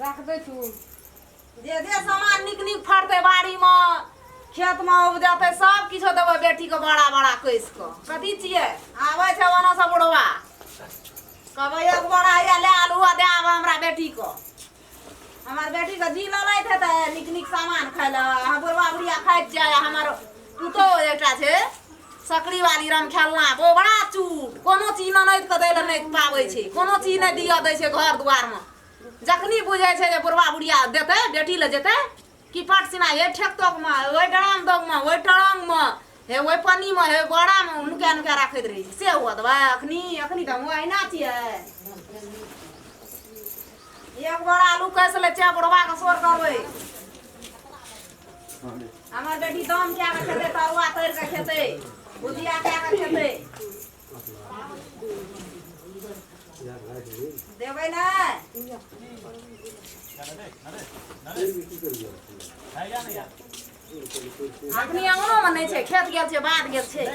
रख दै तू। जे जे सामान नीक नीक फड़तै बाड़ीमे, खेतमे उपजतै, सब किछो देबै बेटीके बड़ा बड़ा कसि कऽ। कथी छियै? आबै छै ओनऽसँ बुढ़वा, कहबै एक बोरा हैया लए आलू आ दए आबऽ हमरा बेटीके। हमर बेटीके जी ललैत हेतै नीक नीक सामान खाय लए। अहाँ बुढ़वा बुढ़िया खाइत जाय। आ हमर पुतोहु एकटा छै सकरी वाली रमखेलना, ओ बड़ा चूट, कोनो चीज ननैदके दै लए नहि पाबै छै, कोनो चीज नहि दिअ दै छै घर दुआरमे। जखनी बुझै छै जे बुढ़वा बुढ़िया देतै, बेटी लए जेतै कि पट सिना हे ठेकतोकमे, ओहि ड्राम दगमे, ओहि ट्रंकमे, हे ओहि पन्नीमे, हे बोरामे नुका नुका राखैत रहै छै। से हुअ देबै अखनी? अखनी तऽ हम अहिना छियै। एक बोरा आलू कसि लै छियै, बुढ़वाके शोर करबै। हमर बेटी दम कए कऽ खेतै, तरुआ तरि कऽ खेतै, भुजिया कए कऽ खेतै। देबै ने? अखनी अङ्गनोमे नहि छै, खेत गेल छै, बाध गेल छै,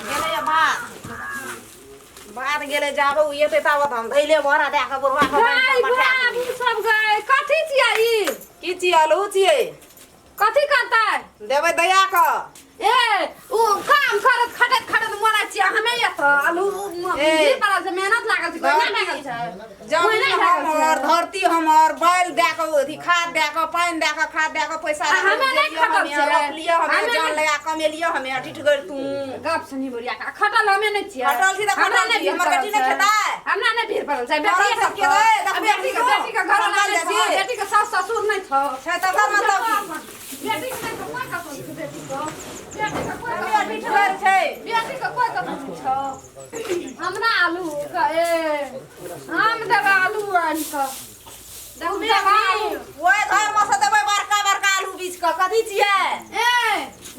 गेलैए बाध, बाध गेलै। जाबे ओ एतै ताबत हम धैले बोरा दए कऽ बुढ़वा के बान्हि कऽ गाय पठा बाबू देबै। सब गाय कथी छियै ई? की छियै? आलू छियै। कथी करतै? देबै दया कऽ। ए उ काम करत खटत खटत मरै छियै हमे। एतऽ आलू ए। भीड़ पड़ल छै, मेहनत लागल छै, कोना भए गेल छै? जमीन कोना भए गेल छै? हमर, धरती हमर, बैल दए कऽ अथी खाद दए कऽ, पानि दए कऽ, खाद दए कऽ, पैसा आ दए कऽ हमे नहि उपजेलियै, खटल हमे छियै। रोपलियै, हमे हमे जान नहि- लगा कमेलियै, हमे अठिठगर तू। गप सुनी बुढ़िया का, खटल हमे नहि छियै। खटल छी तऽ हमरा खटल नहि छी, भीड़ हमर पड़ल बेटी नहि छै। खेतै? हमरा नहि भीड़ पड़ल छै। पड़ल बेटी छै के रे? देखबै बेटी के अखनी बेटी के घर खटल नहि जाइ छौ, छी। बेटी के सास ससुर नहि छौ। छै तकर मतलब की? बेटी के नहि छौ, कोइ कसर छै बेटी के? बेटी के कोइ हमे कसर नहि अठिठगर छै। बेटी के कोइ कसर नहि छौ। हमरा आलू के ए हम देबै आलू आनि कऽ देखू देबै आलू। ओहि घर मे से देबै बड़का बड़का आलू बीछ कऽ। कथी छियै? ए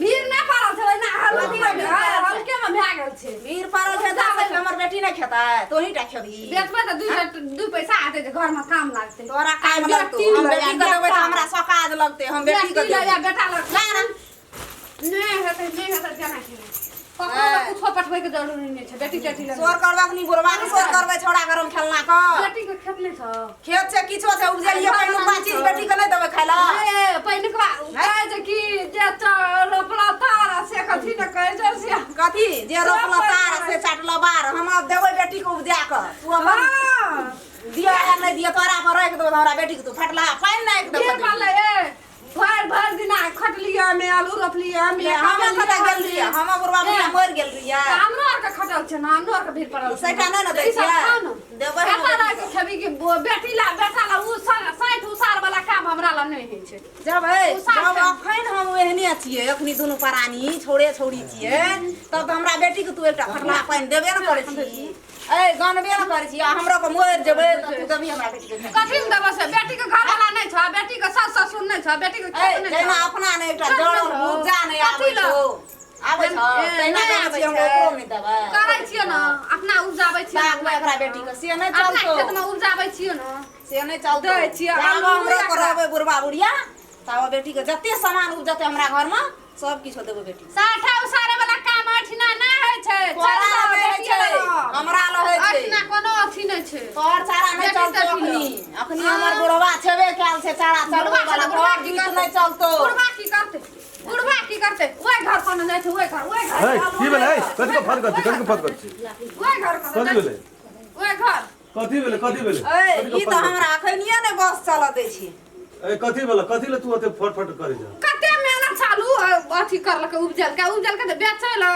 भीड़ नहि पड़ल छै ओहिना आलू कथी मे भीड़ पड़ल छै? हल्के मे भए गेल छै। भीड़ पड़ल छै तऽ हमर बेटी नहि खेतै? तोही टा खेबही? बेचबै तऽ दू पैसा हेतै जे घरमे काम लागतै। तोरा काम लगतौ? बेटी हम लए बेटी के देबै तऽ हमरा सकाज लगतै। हम बेटी के बेटी लए देबै। या बेटा लग ना ना। नहि हेतै, नहि हेतै। केना की ककरो तऽ कुछो पठबैके जरूरी नहि छै बेटी तेटी लए। शोर करबाक नी, बुढ़वा के शोर करबै छौड़ा गरम खेलना के। बेटी के खेत नहि छौ? खेत छै, किछो छै, उपजेलियै पहिलुका चीज, बेटी के नहि देबै खाय लए? ए पहिलुकवा कहै छै कि जे रोपला तार से कथी ने कहै छै से। कथी जे रोपल तार से चाटल बार। हम आब देबै बेटी के उपजा कऽ। तू अपन हँ दिअ या नहि दिअ, तोरा पर राखि देबौ। हमरा बेटी के तू फटला पानि नहि भीड़ देबौ। पड़लै। ए भरि भरि दिना खटलियै हमे, आलू रोपलियै हमे। हमे कतऽ गेल रहियै? हम बुढ़वा बुढ़िया मरि गेल रहियै? हमरो आरके खटल छै ने, हमरो आरके भीड़ पड़ल छै। सैटा नहि ने दै ई सब छियै? खाउ ने। देबै हम बेटा बेटीके। लए के खेबी कि बेटी ला बेटा ला? उ साठि उसार वाला काम हमरा ला नहि होइ छै। जब है उसार जब छै। अखन हम एहने छियै, अखनी दुनू प्राणी छौड़े छौड़ी छियै, तब तऽ हमरा बेटीके तू एकटा फटला पानि देबे ने करै छी, ए गानबे ने करै छी। आ हमरो के मरि जेबै तऽ तू देबही हमरा बेटीके? कथी मे देबो से? बेटी के घर वाला नहि छौ, बेटी के सास ससुर नहि छौ, बेटी के ए खेत नहि जहिना छौ। अपना नहि एकटा खेत नहि जड़ल छौ। भुज्जा नहि कथी आबै लए? छौ, आबै छौ? ए, तहिना नहि जानै आबै छियै, हम छै। ओकरो नहि देबै। करै छियै ने, अपना उपजाबै छियै। ताकबै एकरा बेटीके से नहि अपना चलतौ। खेत मे उपजाबै छियै ने। से नहि चलतौ। दै छियै, जाबे आलू हमरो एकरा। के रहबै बुढ़बा बुढ़िया ताबे बेटीके जते सामान उपजतै हमरा घरमे, सब किछो देबै बेटी। साठा उसारे वाला काम अठिना नहि होइ छै। तोरा चल लए नहि होइ बेटिये छै, लग। हमरा लए होइ छै। अठिना कोनो अथी नहि छै। तोहर चारा नहि बेटी चलतौ। तेटी अखनी लए। अखनी हमर बुढ़वा छेबे कयल छै, चारा चलबै बुढ़वा वाला छै, बुढ़वा तोहर की गीत करतै? नहि चलतौ। बुढ़वा की करतै? बुढ़वा की करतै? ओहि घर कोन जाइ छै? ओहि घर, ओहि घर। हे की भेलै? कथी के फट करছি? कथी के फट करছি? ओहि घर कोन कथी जाइ छै? भेलै? ओहि घर। कथी भेलै? कथी भेलै? ए कथी के ई फट तऽ करছি? हमरा अखनिये नहि बस चलऽ दै छै। ए कथी भेलै? कथी ले तू ओते फट फट करै जा? कते मेहनत चालू अथी करलकै, उपजलकै, उपजलकै तऽ बेचै लए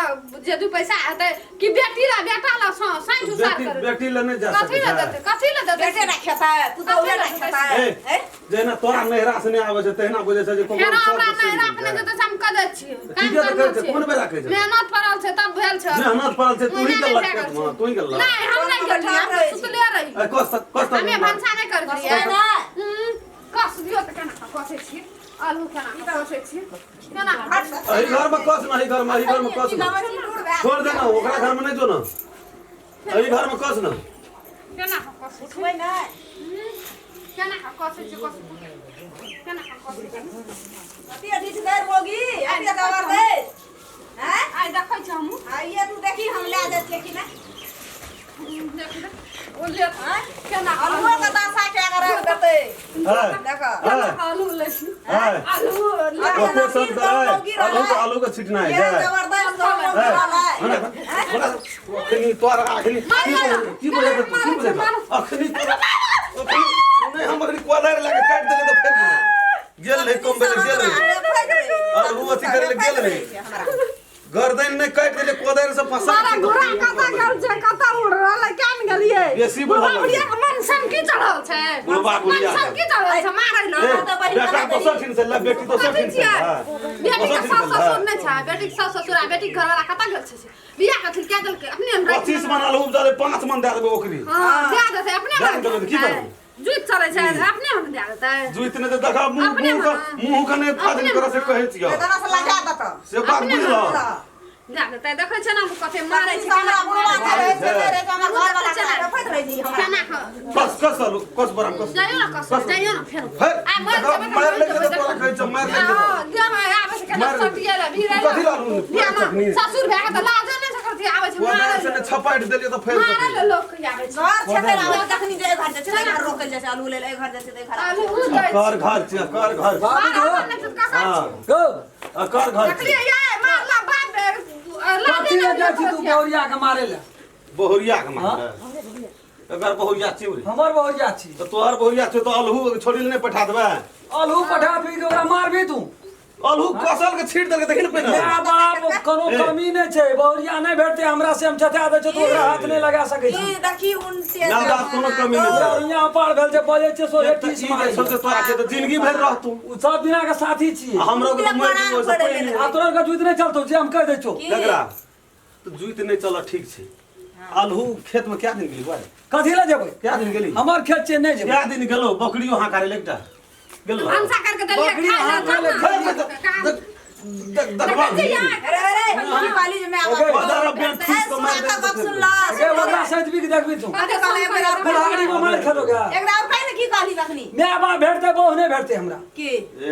जे दू पैसा हेतै कि बेटी ला बेटा ला साठि उसार बेटी करै। बेटी ले नहि जा कथी सकै लए छै? देतै? कथी लए देतै? बेटे नहि खेतै? पुतोहुए कथी नहि लए खेतै? ए ए जहिना तोरा नैहरा से नहि आबै छै तहिना बुझै छै जे ककरो फेरो सब हमरा के सही नैहरा अपने छै। देतै से हम कदै छियै। काम ठीके तऽ करना कहै छै, छै। कोन बेरा कहै छै? मेहनत पड़ल छै तब भेल छै। मेहनत पड़ल छै, तू ही ओहिना नहि गेलक भए गेल खेतमे, छै। तू ही गेलक। नहि, हम नहि गेलियै, हम तऽ सुतले रही। ए कस कस। हमे भनसा नहि करैत रहियै। कसबै नहि? कस दियौ तऽ केना कऽ कसै छियै आलू, केना कऽ कसै छियै, केना कऽ? एहि घर में कस ना, एहि घर में, एहि घर में कस ना। छोड़ देना, ओकरा घर में नहीं जो ना, एहि घर में कस ना। केना कऽ कसै छियै? उठबै नहि? केना कऽ कसै छियै? कसू, केना कऽ कसै छियै? कते अठिठगर मौगी, एते जबरदस्त हैं। आइ देखै छी हमहूँ। आइए तू देखी हम लए जाइ छियै कि नहि। देख ले, ओ ले आँय? केना आलुओ के दशा हाँ। देखो हाँ। आलू लै छी हाँ। आलू ले ओको सब दे आलू के, आलू के छिटना है ये जाए। जबरदस्त मौगी रहलै। अखनी तोरा अखनी की बोले तू, की बोले अखनी तोरा अखनी नहीं, हम अखनी कोदार लगा काट देले तो फेर गेल रहे, कम बेले गेल रहे और वो अथी करे ले गेल रहे, गर्दन में काट देले कोदार से फंसा मारा के। घोड़ा कतऽ गेल छै, कतऽ उड़ रहलै, केना गेलियै? बेसी बुढ़वा बुढ़ल बुढ़िया के मन सन की चढ़ल छै? बुढ़वा बुढ़िया मन सन की चढ़ल छै मारै ए, लए? बेटा दोसर ठिन से ला, बेटी दोसर कथी ठिन से छियै? हाँ। बेटी के दोसर सास ठिन से ला। ससुर नहि छै? बेटी के सास ससुर आ बेटी के घरवाला कतऽ गेल छै से? बियाह कथी क्या देलकै? अपने हम राखि 25 मन आलू उपजा दे, 5 मन दे देबै ओकरी। हँ, दए देतै अपने। दए देबै तऽ की करबै? जुति चलै छै, अपने हम दए देतै। जुइत नहि तऽ देखा मुँह अपने मुँह के मना। मुँह के नहि फाजिल अपने करऽ से मना। कहै छियौ एतना से लगा देतौ। से बात अपने बुझलौ। मना। दए देतै। देखै छै ने कते मारै छै, हमरा केना बुढ़वा मारै नहि रहै छै, नहि रहै छै, हमर घरवाला छै। रखैत रहै छै हमरा। केना कऽ कस कस आलू कस, बराम कस। जाइयो ने, कस जाइयो ने फेर। फेर आइ मरि देखा, जेबै तऽ मारि मरि लागि जेबै। जेतौ, तोरा कहै छियौ, मारि लागि जेतौ। हँ, देहमे आबै छै केना मारि लेतै। सटिएला, भिड़ैला। कथी ला आलू? बियाहमे चटनी। ससुर भए कऽ तऽ लाजो नहि सकरती, आबै छै कोदार मारै से लए। ने छपाटि देलियै तऽ फेर मारै लए लोक के आबै छै। घर छेतै आबै छै, तखनी जे एहि घर जाइ छै, एहि घर रोकल जाइ छै, आलू लेल एहि घर जाइ छै, तऽ एहि घर आलू उ दै छै। कर घर छियै, कर घर। बाबू मार गो अपन नहि छै तऽ ककर हाँ। छै? गो कर घर छियै। देखलियै यै, मारला बाप रे, लाजे कथी लए नहि जाइ छी तू होइत छै। बहुरिया के मारे लए? बहुरिया के मारले? एकर बहुरिया छियौ रे? हमर बहुरिया छी। तऽ तोहर बहुरिया छौ तऽ अलहू छोड़ी लए नहि पठा देबै? अलहू पठा पी के ओकरा मारबी तू? अलहू कसल के छीट देलकै, देखी ने पहिने। माय बाप कोनो ए। कमी नहि छै। बहुरिया नहि भेटतै हमरा से, हम चचा दै छियौ, तू ओकरा हाथ नहि लगा सकै छी। ई देखी उनटे। माय बाप कोनो कमी नहि छै। यहाँ पार भेल छै, बजै छै सोझे एक तऽ टीस ई मारै जे सोचै तोरा के तऽ जिंदगी भरि रहतौ। ओ सब दिना के साथी छियै। आ हमरो के तऽ मरि जेबौ ओहिसँ पहिने। आ तोरा के जुइत नहि चलतौ जे हम कहि दै छियौ। केकरा तऽ जुइत नहि चलऽ, ठीक छै। अलहू खेत में क्या दिन गेली बुआ? कथी लए जेबै? क्या दिन गेली? हमर खेत छै, नहि जेबै। क्या दिन गेलो? बकरियो हाँ करे एकटा गेलो। भनसा करके देलियै बकरी खाय अहाँ लए, खाय लए, तब खेत ने। में तऽ देख देख देखबा। देखै छियै? अरे अरे, हम कहली जे माय बाप बाजार में ठूस के मारि ए, देलकै। सुना कऽ गप सुन ल। ए, ओकरा सैतबी के देखबी तू? कथी कहलै? एक बेर और कहि। कुल्हाड़ी में मारि खेलो गे। एकरा और कहि ने, की कहली तखनी? माय बाप भेटतै, बहु नहि भेटतै हमरा। की? ए,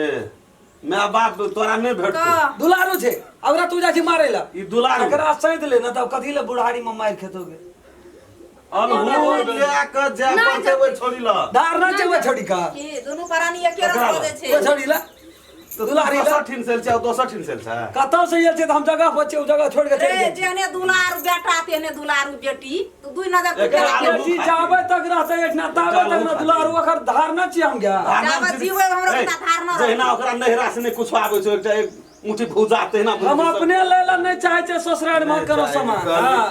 माय बाप तोरा नहि भेटतौ। कह। दुलारू छै, ओकरा तू जाइ छी मारै लए। ई दुलारू। एकरा सैत ले ने तब कथी ले बुढ़ारी में मारि खेतो गे? अलहू लए कऽ जाय पड़तै ओहि छोड़ी लऽ। धार नहि छै ओहि छोड़ी का। की दुनू प्राणी एके रंग बजै छै? ओहि छोड़ी लए तऽ दुलारी लए। दोसर ठिन सेल छै आ दोसर ठिन सेल छै। कतौ से आयल छै तऽ हम जगह पर छियै, ओ जगह छोड़ि के रे चलि गेल। जेहने दुलारू बेटा तेहने दुलारू बेटी, तू दुई नजर एकरा आलू बेटी जाबे तक रहतै एहिठिना ताबे तक ने दुलारू, ओकर धार नहि छियै हम गे। जाबे जीबै हमरो ए, ओकरा धार न रहतै। जहिना ओकरा नैहरा से नहि कुछो आबै छै, एकटा एक मुट्ठी भूजा तहिना हम अपने लै लए नहि चाहै छियै ससुरारि मे कोनो सामान। हाँ।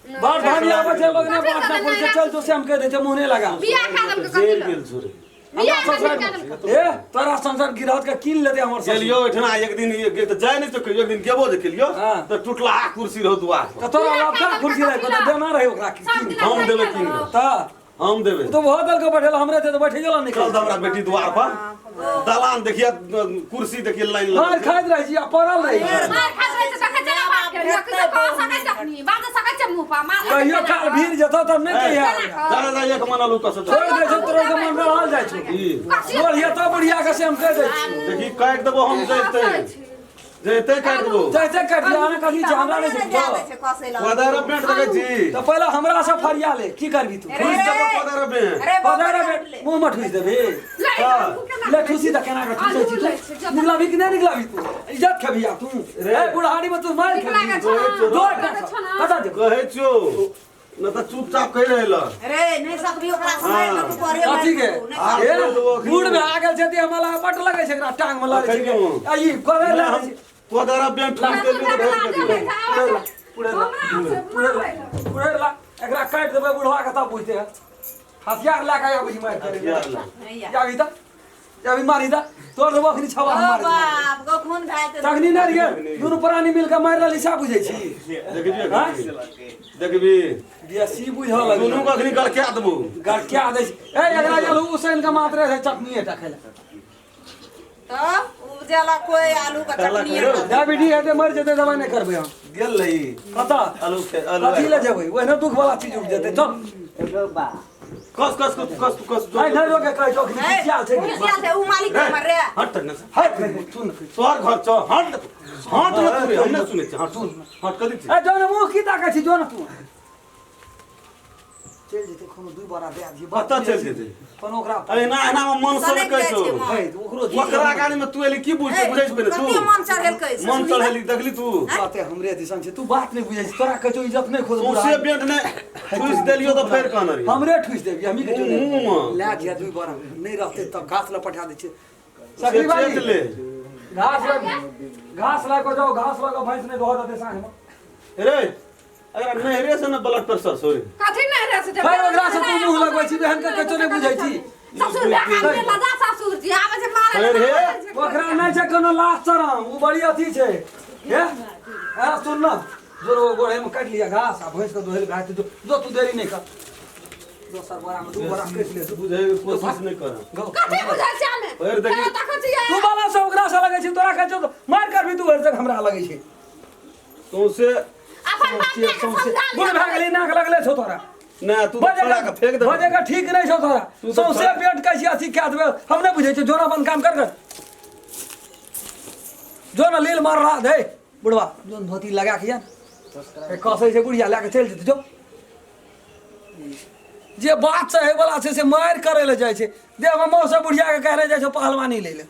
बड़ भारी आबै छै लोग, नहि बाँटना पड़ै छै, चल जो से हम कहि दै छियै, मुँह नहि लगा। बियाह खा देलकै कथी जेल लए? गेल छौ रे। बियाह कथी लए देलकै? ए, तोरा संसार गिरहत के कीन लेतै हमर ससुर। गेलियो ओहिठिना एक दिन, तऽ जाय नहि चुकियो, एक दिन गेबो जे केलियो हाँ। तऽ टूटला कुर्सी रहौ दुआर पर। तऽ तोरा लबका कुर्सी रहै तऽ देना रहै ओकरा सब कीन। दिना हम देबै कीन कऽ। तऽ हम देबै। ओ तऽ बहुत देलकै बैठे लए, हमरे तऽ बैठे गेल। चल तऽ हमरा बेटी दुआर पर दलान देखिए, कुर्सी देखिए, लाइन मार लगल छै। खाइत रहै छी आ पड़ल रहै छी। मार खाइत रहै छै, देखै छै ने बाप के, किछो कह सकै छै अखनी, बाजि सकै छै मुँह पर, मार कहियो काल भीड़ जेतौ तब नहि कहिया। जा जा, एक मन आलू कसो। छोड़ि दै छौ तोरा के मन रहल जाइ छौ। ई बोल हेतौ बुढ़िया के से हम कहि दै छियौ। देखी, काटि देबो हम, जैते जैते काटि देबो। जैसे काटि लिअ, अहाँ कथी छै, हमरा नहि नहि छै। दए दै छै कसै लए। कोदार बेंट देखै छी? तऽ पहिले हमरा से फरिया ले, की करबी तू? ठुसि देबो कोदार बेंट। अरे पधार बे, मुँह मे ठुसि देबी। ले ठुसी तऽ केना कऽ ठुसै छी तू? निकलबी कि नहि निकलबी तू? इज्जत खेबी आब तू। ए बुढ़ारी मे तू मारि खेबी। दो कतऽ जेबी? कहै छियौ न तऽ चुपचाप कहि रहल। अरे नहि सकबी ओकरा समय में तू पढ़े। कथी के? आ, ए बूढ़ में आ गेल छै तऽ हमरा बट लगै छै, एकरा टांग मे लगै छै। आ ई कोदर हम लगै छै। कोदार बेंट ठुसि देलियै तऽ भेज देलियै। पुरेला ला, एकरा काटि देबै बुढ़वा के तब बुझते। हथियार लए कऽ आबै छी मारि करे। हथियार लए। जाबी तऽ जाबी, मारी तऽ तोड़ देबो अखनी छवा हम मारि देबो। बाप गो, खून भए जेतै। तखनी नहि रहियै, दुनू प्राणी मिल के मारि रहली, सएह बुझै छी? देखबी देखबी। बेसी बुझऽ लगलै। दुनू के अखनी गड़का देबो। गड़किया दै छै। ए, एकरा जल उसैन के मात्र रहै चटनी टा खाइ लए। तब उपजेला कोई आलू के चटनी। डायबिटीज हेतै, मरि जेतै, दवाइ नहि करबै हम। गेल रही कतऽ? आलू खे आलू। कथी लए जेबै? ओहिना दुख वाला चीज उपजेतै, चल। कस कस कस कस कस। नहि नहि, रोके कहै छौ, अखनी खिसियाल छै। खिसियाल छै उ मालिक हमर रे। हट ने। हट, सुन। तोहर घर छौ, हट हट ने तू रे, हम नहि सुनै छी। हट हट, कथी छी? ए, जो ने, मुँह की ताकै छी, जो ने तू। चलि जेतै कोनो दू बोरा दए दियै। कतऽ चलि जेतै? कोनो ओकरा एना एना मे मन सनकि सनकै जाइ छौ। छै मन। है तऽ ओकरो ओकरा गाड़ी में तू एली की बुझै बुझै छी पहिले तू? कते मन चढ़ेलकै से मन सुनही चढ़ेली देखली तू? कहते हमरे दिसन छै, तू बात नहि बुझै छी, तोरा कहै छौ इज्जत नहि खोज। सौंसे बेंट ने ठुसि देलियो तऽ फेर कहने रहियै। हमरे ठुसि देबी हमही के। मुँहमे। लए जिया दू बोरा, नहि रहतै तब घास लए पठा दै छियै। से सकरी बाली चेत ले। घास लए, घास लए कऽ जाओ, घास लऽ कऽ भैंस नहि धोअ देतै साँझमे। रे, अगर नहरे से न ब्लड प्रेशर छौ रे। कथी नहि रे से? भाइ, ओकरा से तू मुँह लगबै छी, एहन के कहियो नहि बुझै छी। ससुर बेकार के लजा, ससुर जी आबै छै मारे। अरे रे। ओकरा नहि छै कोनो लाज शरम, ओ बड़ी अथी छै। हे आ सुन न, जोर ओ गोड़े में काटि लिया घास आ भैंस के दोहल भए जेतै। जो तू देरी नहि कर, दोसर बोरा में दू बोरा काटि ले। बुझै के कोशिश नहि कर। गो। कथी बुझै छै हमे? भरि देखी। तोरा देखै छियै। तू बाला से ओकरा से लगै छै, तोरा कहै छौ तऽ मार करबी तू भरि तक हमरा लगै छै। सौंसे अपन बाप के समझा बुढ़ भए गेली, नाक लगले छौ तोरा। नहि, तू तऽ छोड़ा के फेंक दे। बजेगा ठीक नहि छौ तोरा। तू तऽ सौंसे पेट कहै छी अथी कए देबै, हम नहि बुझै छियै। जोना अपन काम कर कर, जो ने लील मार रहा दे बुढ़वा, जोन धोती लगा के या कसै छै बुढ़िया लए कऽ चलि जेतै। जो जे बात से होइवला छै से मारि करै लए जाइ छै। देहमे मौसम बुढ़ियाके कहने जाइ छै पहलवानी लै लए,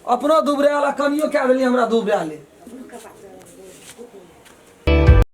अपनो दुबरायल आ कनियो कए देलियै हमरा दुबरायल।